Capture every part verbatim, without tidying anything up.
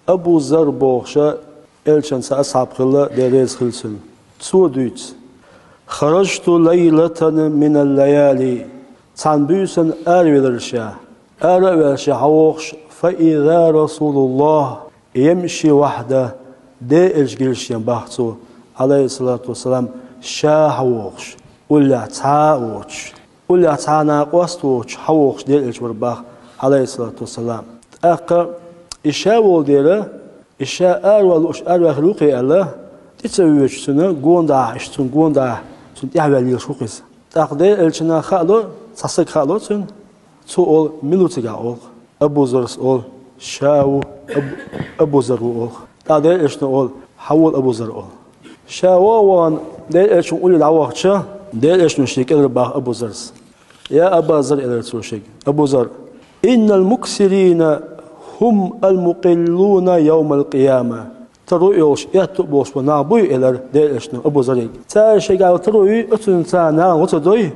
Абу Зар бохуш элчан цхьа асхьаб хилла, Дела реза хила цунна. Цо дуьйцу: «Харажту лайлатан минал лаяли». Цхьана буьйсанна аравелира ша. Ара а ваьлла ша хьавогӀуш, фа иза Расулуллах ямши вахьда, Делан элча гира шена бах цо, Ӏалайхиссалату вассалам, ша хьавогӀуш, уллехь цхьа а воцуш. Уллехь цхьа а накъост а воцуш, хьавогӀуш Делан элча вара бах, Ӏалайхиссалату вассалам. ТӀаккха и ша волу дела, и ша аравала лууш араваьхна ву-кх аьлла, тӀе ца воьдуш цуьнан гонадахьа, иштта цуьнан гонадахьа, цуьнан тӀаьхьаваьлла лелаш ву-кх иза. ТӀаккха Делан элчанна хаало, цхьа стаг хаало цуьнан, цо олу: «Мила ву цигахь?» олу. Абу Зарс олу: «Ша ву, Абу, Абу Зар ву», олу. ТӀаккха Делан элчано олу: «Хьавола, Абу Зар», олу. Ша вогӀу вахана Делан элчан улле дӀавахча, Делан элчано шега элира бах Абу Зарс: «Я Аба Зар», элира цо шега, «Абу Зар, иннал муксирина хум ал-мукъиллуна йовмал къияма». Таро а йолуш, аьтту а болуш болу нах буй, элира Делан элчано Абу Зарига. Цара шайгахь таро юй, оцунна царна нахана гӀо ца дой,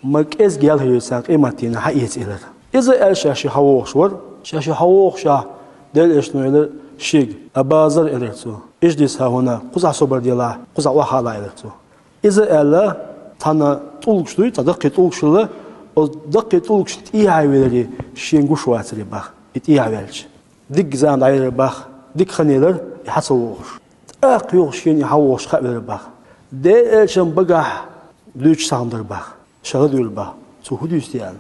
ма кӀезиг ял хир ю царна къематдийнахь, хьаэца, элира. Иза аьлла ша шиъ хьавогӀуш вара. Ша шиъ хьавогӀушехь, Делан элчано элира шега: «Аба Зар», элира цо, «ижлис хьахӀуна, кхузахь собар делахь, кхузахь охьахаалахь», элира цо. Иза аьлла, цхьана тӀулгаш дуй, цхьа даккхий тӀулгаш хилла, оцу даккхий тӀулгашна тӀехьа веларе шена гуш вацаре бах, и тӀехьа ваьлча. Дикка зама дӀаелира бах, дика хан елира и хьа ца вогӀуш. ТӀаккха юха шена и хьавогӀуш хаавелира бах. Делан элчан багахь дуьйцуш цхьа хӀума дара бах. Ша ладуьйгӀира бах, цо хӀун дуьйцу те аьлла: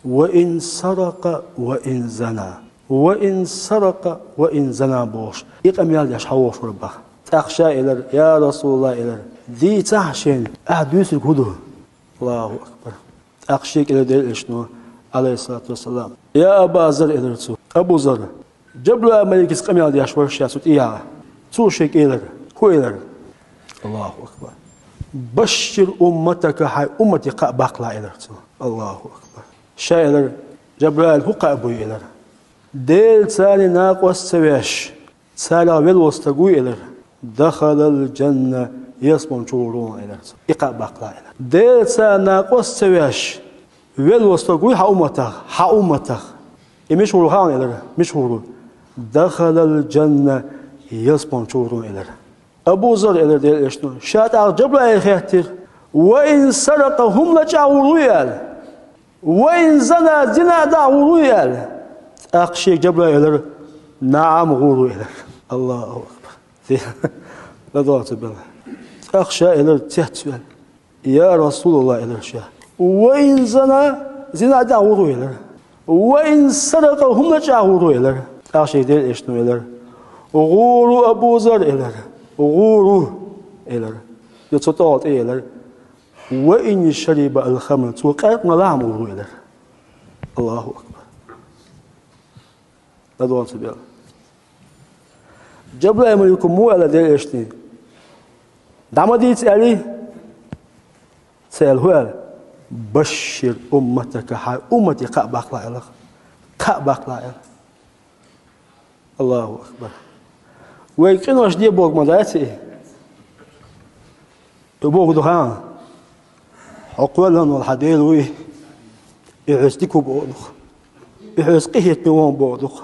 «Ва ин саракъа, ва ин зана. Ва ин саракъа, ва ин зана», бохуш, и къамел деш хьавогӀуш вара бах. ТӀаккха ша элира: «Я Расулаллах», элира, «дийцахьа шена, ахь дуьйцург хӀун ду?» Аллаху акбар. ТӀаккха шега элира Делан элчано, Ӏалайхиссалату вассалам: «Я Аба Зар», элира цо, «Абу Зар, Джабраил-маликаца къамел деш вара ша цу тӀехьа». Цо шега элира. ХӀун элира? Аллаху акбар. «Башшир умматака, хьайн уммате кхаъ баккхалахь», элира цо. Аллаху акбар. Ша элира: «Джабраил, хӀун кхаъ буй?» элира. «Дела царна накъост ца веш, царах велла волу стаг вуй», элира. «Дахалал джанна, ялсамани чу гӀур ву», элира цо. И кхаъ баккхалахь, элира. «Дела царна накъост ца веш, велла волу стаг вуй хьан умматах, хьан умматах. И мича гӀур ву хаьий хьуна?» элира. «Мича гӀур ву?» «Дахалал джанна, ялсамани чу гӀур ву», элира. «Абу Зар», элира Делан элчано, ша тӀаккха Джабраила хаьттира: «Ва ин саракъа, хӀума лачкъахь гӀур вуй?» аьлла. «Ва ин зана, зина дахь гӀур вуй?» аьлла. ТӀаккха шега Джабраила элира: «НаӀам, гӀур ву», элира. Аллаху акбар. ЛадогӀа ца белахь. ТӀаккха ша элира цецваьлла: «Я Расулаллах», элира ша. «Ва ин зана, зина дахь гӀур ву?» элира. «Ва ин саракъа, хӀума лачкъахь гӀур ву?» элира. ТӀаккха шега Делан элчано элира: «ГӀур ву, Абу Зар», элира. «ГӀур ву», элира. Ю цу тӀехула тӀе элира: «Ва ин шариба ал-хамр, цо къаьркъа ма лахь а гӀур ву», элира. Аллаху акбар. ЛадогӀа ца белахь. Джабраил-малико муха аьлла Делан элчане? «ДӀа ма дийца», аьллий? Ца аьлла, хӀун аьлла? «Башшир умматака, хьайн уммате кхаъ баккхалахь», аьлла. Кхаъ баккхалахь, аьлла. Аллаху акбар. Вай къинош де бохург ма дац и? И бохург ду хьан? Хьо кхоьллина волу хьан Дела вуй, и хьоьца дика ву бохург ду-кх. И хьоьца къинхетаме ву бохург ду-кх.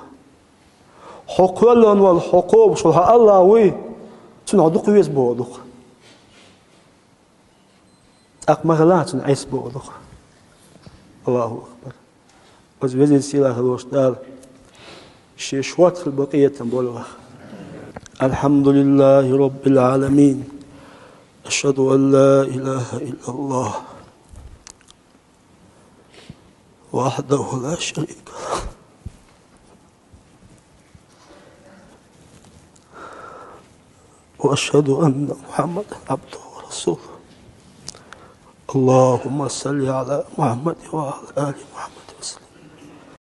Хьо кхоьллина волу, хьо кхобуш волу хьан АллахӀ вуй, цунна хьо дукха веза бохург ду-кх. ТӀаккха ма хилахь цунна Ӏеса бохург ду-кх. Аллаху акбар. Оцу везачу сийлахь хилла волчу Дала шен шорта хилла бакъиятан болу ваха. Алхьамдулиллахи Роббил Ӏаламин. Ашхаду ан ла илаха иллаллах. Вахьдаху ла шарика лах. وأشهد أن محمدا عبده ورسوله. اللهم صل على محمد وعلى آل محمد.